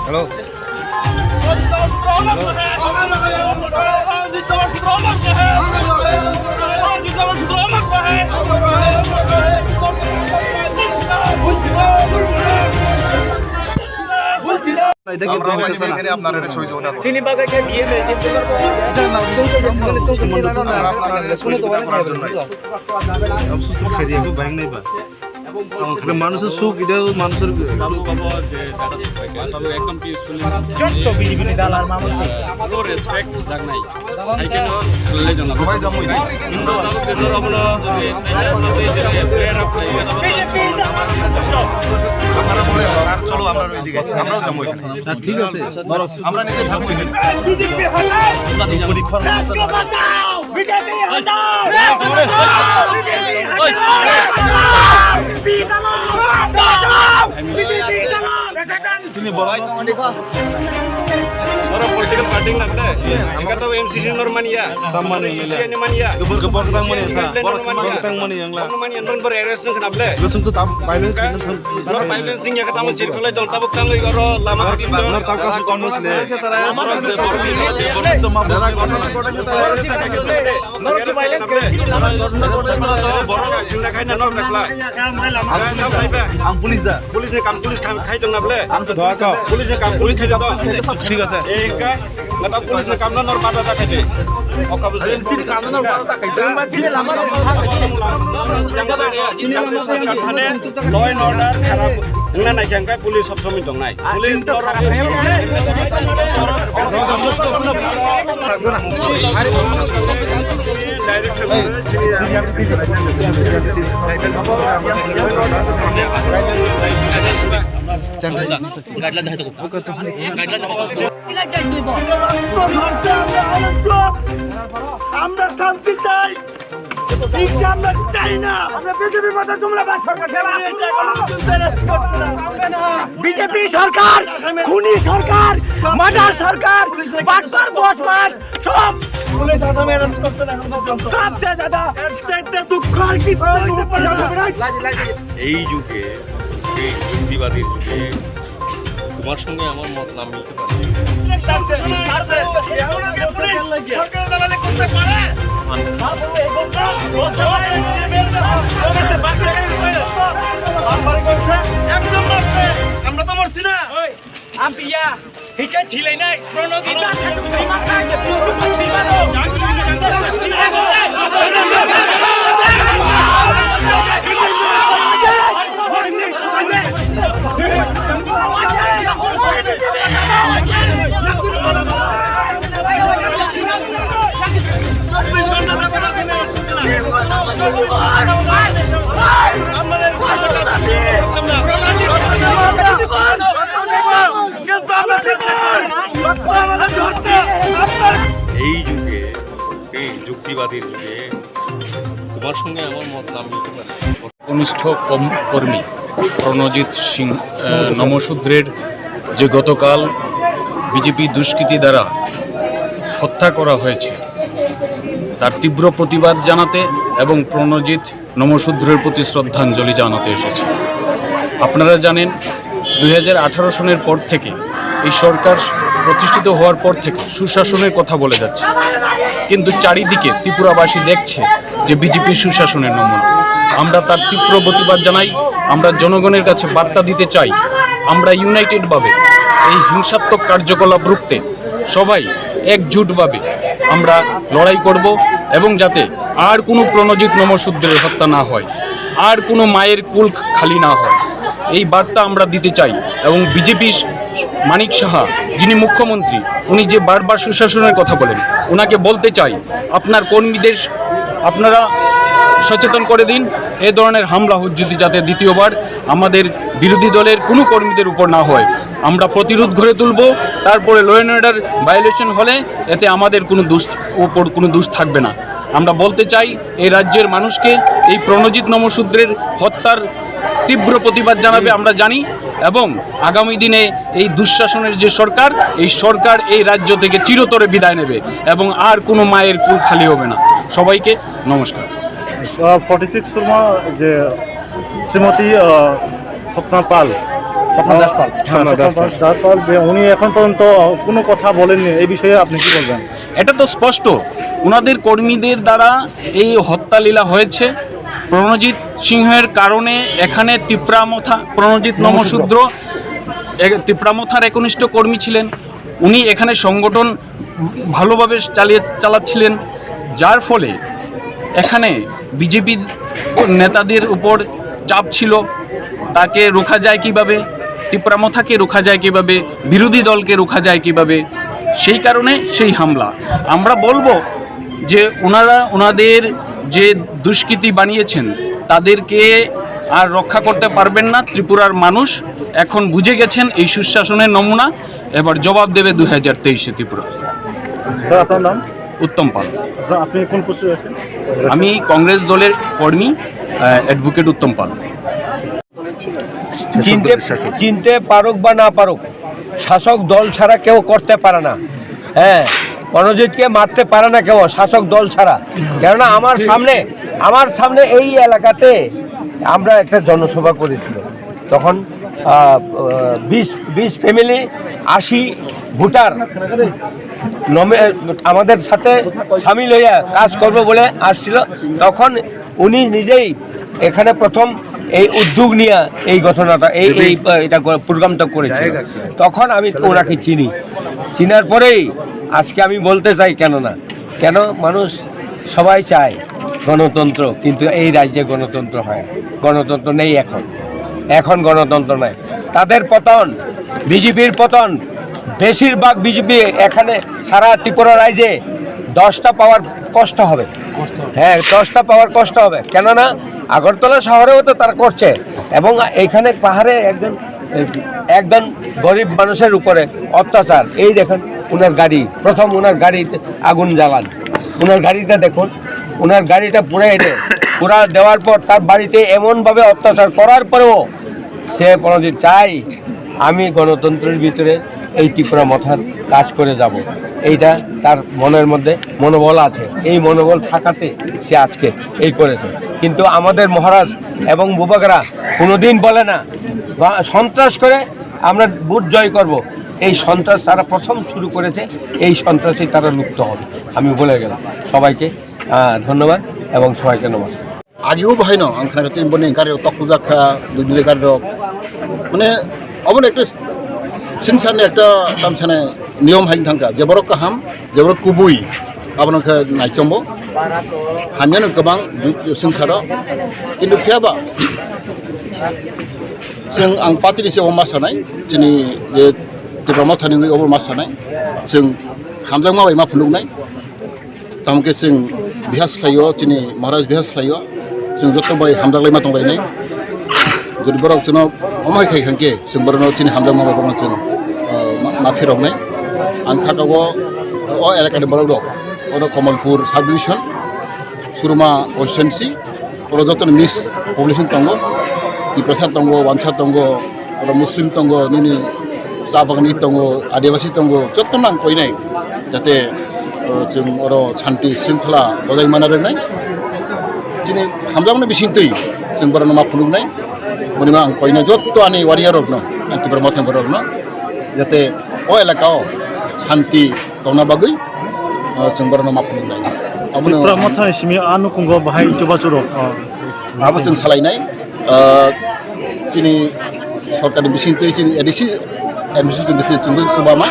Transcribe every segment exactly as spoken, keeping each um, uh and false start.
Hello. এটা কিন্তু আমরা হইতেছে না। এখানে আপনারা এটা সহ্য না করুন। চিনি বাগাই খেয়ে বিয়ে মেয়ে দিন তোমার বউ। আপনারা এটা সহযোগিতা করার জন্য আইছি। মানুষের সুখ, এটাও মানুষের যত বিনি বিনি ডালার মানুষ। কোনো রেসপেক্ট যাক নাই। সবাই যাবো। কিন্তু আপনারা বলে, "আর চলো, আমরা ওইদিকে, আমরাও যাবো ওইখানে।" না, ঠিক আছে। আমরা নিজে থাকবো এখানে। বিজেপি হটাও! রাষ্ট্র বাঁচাও! বিজেপি হটাও! রাষ্ট্র বাঁচাও! বিজেপি হটাও! বিজেপি হটাও! বিজেপি হটাও! Oro political party nang le, eka to M C C nor mania, M C C ni mania, borok tang mania sa, borok tang mania yang la. Nor mania, nor bor arrest nang kena ble. Gosong to tam violence. Nor violence sing ya kata mo chirkulai dong tabuk tang oi oro lama. Nor tam kasu kon mos le. Ang police da. Police ni kam police khai tong na ble. Police ni kam police khai tong. ঠিক আছে। Eka ngata police ni kam no nor bada da khai de. Oka buse. Police ni kam no nor bada da khai de. Law and order kharap. Wngna nai khe hwnkhe police sob somoi tongnai. Police আমরা শান্তি চাই। হিংসা আমরা চাই না। আমরা বিজেপির মতো তোমরা বাস সরকার চালাও। বিজেপি সরকার, খুনি সরকার, মার্ডার সরকার, বাটপার বসবাস, সব পুলিশ আসামি অ্যারেস্ট করছে না এখন পর্যন্ত। সবচেয়ে ज़्यादा। এর চাইতে দুঃখ আর কি হতে পারে? এই যুগে, এই যুক্তিবাদী যুগে তোমার সঙ্গে আমার মত না মিলতে পারে। সরকারের দালালি করতে পারে। একদম মারছে। আমরা তো মরছি না। আম্পিয়া, ঠিক আছে, ছিলাই নাই। প্রণজিতা, তুই মার খাই যে, তুই মার খাই যে। এই যুগে, এই যুক্তিবাদীর যুগে তোমার সঙ্গে আমার মত না মিলতে পারে। কনিষ্ঠ কম-, কর্মী প্রণজিৎ সিং, আহ, নমঃশূদ্রের যে গতকাল বিজেপি দুষ্কৃতী দ্বারা হত্যা করা হয়েছে, তার তীব্র প্রতিবাদ জানাতে এবং প্রণজিৎ নমঃশূদ্রের প্রতি শ্রদ্ধাঞ্জলি জানাতে এসেছি। আপনারা জানেন, দুই হাজার আঠারো সনের পর থেকে, এই সরকার প্রতিষ্ঠিত হওয়ার পর থেকে সুশাসনের কথা বলে যাচ্ছে, কিন্তু চারিদিকে ত্রিপুরাবাসী দেখছে যে বিজেপির সুশাসনের নমুনা। আমরা তার তীব্র প্রতিবাদ জানাই। আমরা জনগণের কাছে বার্তা দিতে চাই, আমরা ইউনাইটেডভাবে এই হিংসাত্মক কার্যকলাপ রুখতে সবাই একজুটভাবে আমরা লড়াই করব এবং যাতে আর কোনো প্রণজিৎ নমঃশূদ্রের হত্যা না হয়, আর কোনো মায়ের কুল খালি না হয়, এই বার্তা আমরা দিতে চাই। এবং বিজেপি মানিক সাহা, যিনি মুখ্যমন্ত্রী, উনি যে বারবার সুশাসনের কথা বলেন, ওনাকে বলতে চাই, আপনার কর্মীদের আপনারা সচেতন করে দিন, এ ধরনের হামলা হ-, যদি যাতে দ্বিতীয়বার আমাদের বিরোধী দলের কোনো কর্মীদের উপর না হয়। আমরা প্রতিরোধ গড়ে তুলব। তারপরে ল অ্যান্ড অর্ডার ভায়োলেশন হলে এতে আমাদের কোনো দোষ, উপর কোনো দোষ থাকবে না। আমরা বলতে চাই এই রাজ্যের মানুষকে, এই প্রণজিৎ নমঃশূদ্রের হত্যার তীব্র প্রতিবাদ জানাবে আমরা জানি, এবং আগামী দিনে এই দুঃশাসনের যে সরকার, এই সরকার এই রাজ্য থেকে চিরতরে বিদায় নেবে এবং আর কোনো মায়ের কুল খালি হবে না। সবাইকে নমস্কার। ফর্টি সিক্স সুরমা যে শ্রীমতী, আহ, স্বপ্না পাল, স্বপ্না দাস পাল। হ্যাঁ, স্বপ্না স্বপ্না দাস পাল। দাস পাল, যে উনি এখন পর্যন্ত কোনো কথা বলেননি, এই বিষয়ে আপনি কি বলবেন? এটা তো স্পষ্ট, ওনাদের কর্মীদের দ্বারা এই হত্যালীলা হয়েছে। প্রণজিৎ সিংহের কারণে এখানে তিপ্রা মথা, প্রণজিৎ নমঃশূদ্র, নমঃশূদ্র। এক-, তিপ্রা মথার একনিষ্ঠ কর্মী ছিলেন। উনি এখানে সংগঠন ভালোভাবে চালিয়ে, চালাচ্ছিলেন, যার ফলে এখানে বিজেপি নেতাদের উপর চাপ ছিল, তাকে রোখা যায় কিভাবে, তিপ্রা মথাকে রোখা যায় কিভাবে, বিরোধী দলকে রোখা যায় কিভাবে, সেই কারণে সেই হামলা। আমরা বলবো যে ওনারা ওনাদের যে দুষ্কৃতী বানিয়েছেন, তাদেরকে আর রক্ষা করতে পারবেন না। ত্রিপুরার মানুষ এখন বুঝে গেছেন এই সুশাসনের নমুনা, এবার জবাব দেবে দুই হাজার তেইশে ত্রিপুরা। স্যার, আপনার নাম? উত্তম পাল। আপনার, আপনি কোন পোস্টে আছেন? আমি কংগ্রেস দলের কর্মী, আহ, অ্যাডভোকেট উত্তম পাল। চিনতে, চিনতে পারুক বা না পারুক, শাসক দল ছাড়া কেউ করতে পারে না। হ্যাঁ, প্রণজিৎকে মারতে পারে না কেউ শাসক দল ছাড়া। কেননা আমার সামনে, আমার সামনে এই এলাকাতে আমরা একটা জনসভা করেছিল, তখন, আহ, বিশ, বিশ ফ্যামিলি, আশি ভোটার নমে-, আমাদের সাথে সামিল হইয়া কাজ করবে বলে আসছিল। তখন উনি নিজেই এখানে প্রথম এই উদ্যোগ নিয়ে এই ঘটনাটা, এই, এই, এটা করে, প্রোগ্রামটা করেছিল। তখন আমি ওনাকে চিনি, চিনার পরেই আজকে আমি বলতে চাই, কেন না, কেন মানুষ সবাই চায় গণতন্ত্র, কিন্তু এই রাজ্যে গণতন্ত্র হয় না। গণতন্ত্র নেই এখন, এখন গণতন্ত্র নাই। তাদের পতন, বিজেপির পতন, বেশিরভাগ বিজেপি এখানে সারা ত্রিপুরা রাজ্যে দশটা পাওয়ার কষ্ট হবে। হ্যাঁ, দশটা পাওয়ার কষ্ট হবে, কেননা আগরতলা শহরেও তো তারা করছে, এবং এখানে পাহাড়ে একজন, একজন গরিব মানুষের উপরে অত্যাচার। এই দেখেন, ওনার গাড়ি, প্রথম ওনার গাড়িতে আগুন জ্বালান, ওনার গাড়িটা দেখুন, ওনার গাড়িটা পুড়ে এনে, পুরা দেওয়ার পর তার বাড়িতে এমনভাবে অত্যাচার করার পরেও সে বলেন যে, "চাই আমি গণতন্ত্রের ভিতরে এই ত্রিপুরা মথার কাজ করে যাব।" এইটা তার মনের মধ্যে মনোবল আছে। এই মনোবল থাকাতে সে আজকে এই করেছে। কিন্তু আমাদের মহারাজ এবং বুবাগরা কোনোদিন বলে না, বা সন্ত্রাস করে আমরা ভোট জয় করব। এই সন্ত্রাস তারা প্রথম শুরু করেছে, এই সন্ত্রাসে তারা লুপ্ত হবে। আমি বলে গেলাম সবাইকে, আহ, ধন্যবাদ এবং সবাইকে নমস্কার। Agi o bahai no ang khna tini boni gari rok tok pujak kha, dui dui gari rok. Mane obo no ekta sinsar ni ekta tamsane niyom hai thang kha. Je borok kaham, je borok kubui, abono khe naichombo. Hamya no kwbang sinsaro. Kintu phiya ba, chwng ang party ni se obo ma sanai, chini je Tipra Motha ni obo ma sanai. Chwng hamjakma bai ma phunuknai. Tamo khe chwng bihas khlaio, chini Maharaj bihas khlaio, chwng joto bai hamjaklaima tonglainai. Jodi borok chwngno omo hai khai khankhe, chwng borokno chini hamjakma bai borokno chwng, ah, ma, ma phiroknai. Ang kha tabuk o elakani borok rok, oro Kamalpur sub division, Suruma constituency, oro jotono mix population tongo, Tiprasa tongo, Wansa tongo, oro Muslim tongo, nini cha bagani tongo, Adivasi tongo, jotono ang koinai. Jate, o, chwng oro shanti shringkhola bojai mana rwnai. Chini hamjakmani bisingtwi chwng borokno ma phunuknai. Boni ma ang koinai joto ani warrior rokno. Tipra Motha borokno jate o elakao shanti tongna bagwi, o, chwng borokno ma phunuknai. Abono Tipra Mothani simi a nukhungo bahai chubachu rok, o. Abo chwng salainai, o, chini sorkarni bisingtwi chini A D C administration bisingtwi chwngbo chubama,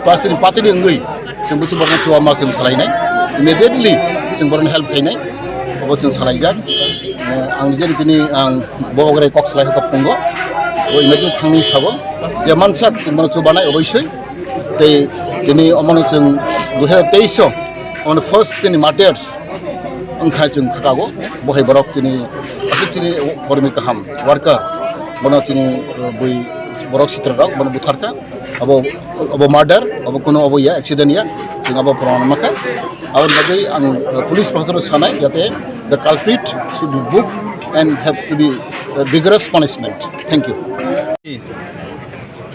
plus chini partyni wngwi chwngbo chubama chubama chwng salainai. Immediately chwng borokno help khainai, abo chwng salaijak. Eh, ang nijeni tini ang bo ogre kok salai kok pungo. Bo imagine thangni sabo. Je mansak chwng bono chubanai oboisoi. Tei tini omono chwng dui hazar teis o, omono first tini martyrs wngkha chwng khakago. Bo hai borok tini aswk chini kormi kaham, worker. Bono tini, eh, bui borok sitra rok bono butharkha. Abo, abo murder, abo kuno abo ya, accident ya, chwng abo proman makha. Aboni bagwi ang, uh, police proshasano sanai jate the culprit should be booked and have to be, uh, vigorous punishment. Thank you.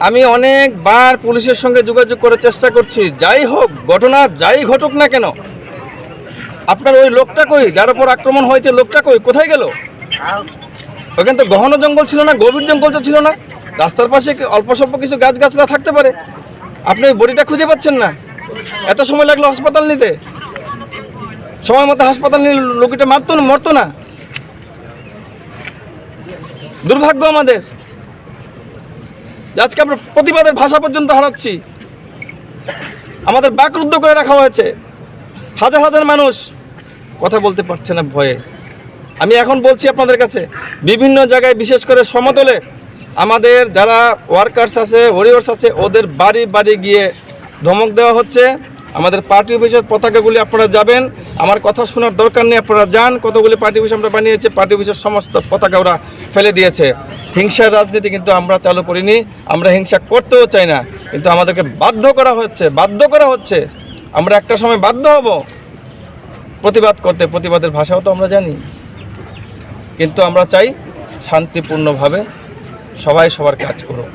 আমি অনেকবার পুলিশের সঙ্গে যোগাযোগ করার চেষ্টা করছি। যাই হোক, ঘটনা যাই ঘটুক না কেন, আপনার ওই লোকটা কই, যার উপর আক্রমণ হয়েছে, লোকটা কই, কোথায় গেল? ওখানে তো ঘন জঙ্গল ছিল না, গভীর জঙ্গল তো ছিল না। রাস্তার পাশে কি অল্প স্বল্প কিছু গাছগাছড়া থাকতে পারে? আপনি ওই বডিটা খুঁজে পাচ্ছেন না, এত সময় লাগলো হাসপাতাল নিতে, সময় মতো হাসপাতাল নিলে রোগীটা মারতো না, মরতো না। দুর্ভাগ্য আমাদের, যে আজকে আমরা প্রতিবাদের ভাষা পর্যন্ত হারাচ্ছি, আমাদের বাকরুদ্ধ করে রাখা হয়েছে। হাজার হাজার মানুষ কথা বলতে পারছে না ভয়ে। আমি এখন বলছি আপনাদের কাছে, বিভিন্ন জায়গায়, বিশেষ করে সমতলে আমাদের যারা ওয়ার্কার্স আছে, ওয়ারিয়র্স আছে, ওদের বাড়ি বাড়ি গিয়ে ধমক দেওয়া হচ্ছে। আমাদের পার্টি অফিসের পতাকাগুলি আপনারা যাবেন, আমার কথা শোনার দরকার নেই, আপনারা যান। কতগুলি পার্টি অফিস আমরা বানিয়েছি, পার্টি অফিসের সমস্ত পতাকা ওরা ফেলে দিয়েছে। হিংসার রাজনীতি কিন্তু আমরা চালু করিনি, আমরা হিংসা করতেও চাই না, কিন্তু আমাদেরকে বাধ্য করা হচ্ছে, বাধ্য করা হচ্ছে। আমরা একটা সময় বাধ্য হব প্রতিবাদ করতে, প্রতিবাদের ভাষাও তো আমরা জানি, কিন্তু আমরা চাই শান্তিপূর্ণভাবে সবাই সবার কাজ করুক,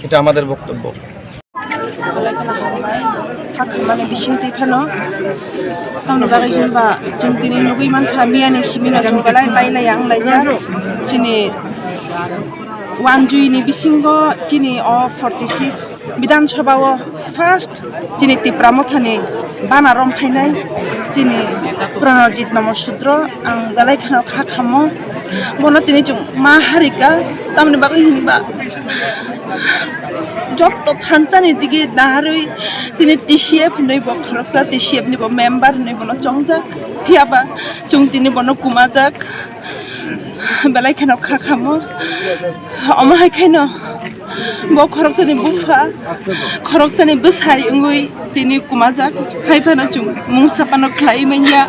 এটা আমাদের বক্তব্য। Belai kheno hambai, kha khamani bisingtwi phano. Tamni bagwi hinba chwng tini nugwi mankha, miyani simino chwng belai bailai ang laijak. Chini Wanjui ni bisingo chini o forty six Bidhan Sabha o first chini Tipra Mothani bana rom phainai chini Pranajit Nomo Sudro, ang belai kheno kha khamo. Bono tini chwng ma harika, tamni bagwi hinba jotto thansa ni digi naharwi tini T C F hinwi bo khoroksa, T C F ni bo member hinwi bono chongjak. Phiyaba chwng tini bono kumajak. Belai kheno kha khamo. Omo hai khaino bo khoroksani bupha, khoroksani bwsai wngwi tini kumajak. Hai phano chwng mungsa phano khlai manya.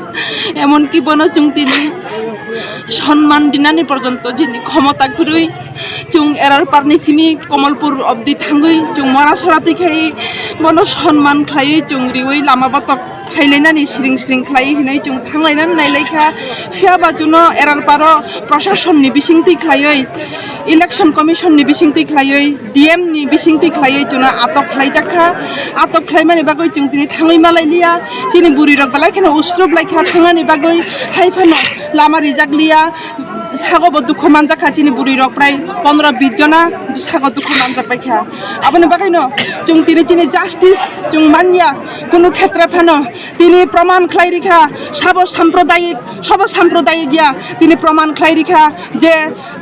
Emonki bono chwng tini sonman dinani porjonto jini khomota kwrwi. Chwng Erarparni simi Komolpur obdi thangwi chwng mora sora twi khai bono sonman khlaiwi chwng riwi lama botok phailainani siring siring khlai hinwi chwng thanglainani nailaikha. Phiyaba chwngno Erarparo proshasonni bisingtwi khlaiwi, Election Commissionni bisingtwi khlaiwi, D M ni bisingtwi khlaiwi chwngno atok khlaijakha. Atok khlaimani bagwi chwng tini thangwi malailiya. Chini bwrwirok belai kheno usrup laikha thangnani bagwi, hai phano lama rijak liya. Sago bo dukhu manjak kha chini bwrwi rok prai pondro bis jona sago dukhu manjak pai kha. Aboni bagwi no chwng tini chini justice chwng manya kunu khetre phano tini proman khlai rikha sabo sampradayik sabo sampradayik ya tini proman khlai rikha je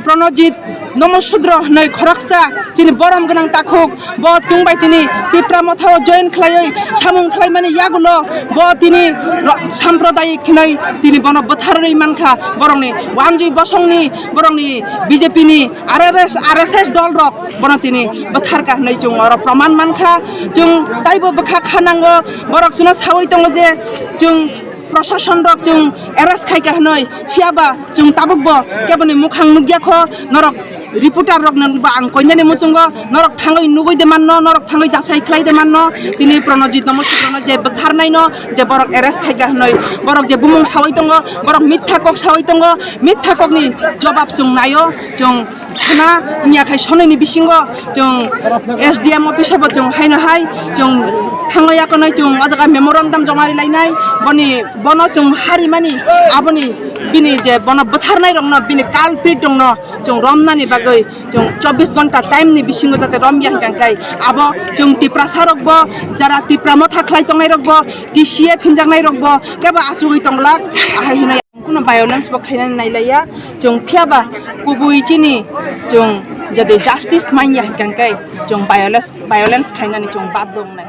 Pranajit Nomo Sudro hwnwi khoroksa chini borom gwnang takhuk. Bo chwng bai tini Tipra Motha o join khlaiwi samung khlaimani yagulo bo tini ro-, sampradayik hinwi tini bono bwtharwi mankha. Borokni Wanjui Bosongni, borokni B J P ni R R S, R S S dol rok bono tini bwtharkha hinwi chwng oro proman mankha. Chwng taibo bwkha khanango, borok chwngno sawi tongo je chwng prosason rok chwng arrest khaikha hinwi, phiyaba chwng tabukbo keboni mukhang nukya kho. Norok reporter rokno ba ang koinani muchungo, norok thangwi nugwi de manno, norok thangwi jasai khlai de manno. Tini Pranajit Nomo Sutrono je bwtharnaino je borok arrest khaikha hinwi, borok je bumung sawi tongo, borok mitha kok sawi tongo, mitha kokni jobab chwng naio, chwng Khna wngya khai sonini bisingo chwng S D M office bo chwng haino hai chwng thangwi yakonai chwng o jaga memorandum joma rilainai, boni bono chwng harimani aboni bini je bono bwtharnai rokno bini culprit rokno chwng romnani bagwi chwng chobbish ghonta time ni bisingo jate romya hwnkha khe abo chwng Tiprasa rokbo jara Tipra motha khlai tongnai rokbo T C A phinjaknai rokbo kebo achugwi tonglak ahai hinwi. Kuno violence bo khainani nailaiya chwng, phiyaba kubui chini chwng jodi justice manya hwnkha khe chwng violence, violence khainani chwng bad wngnai.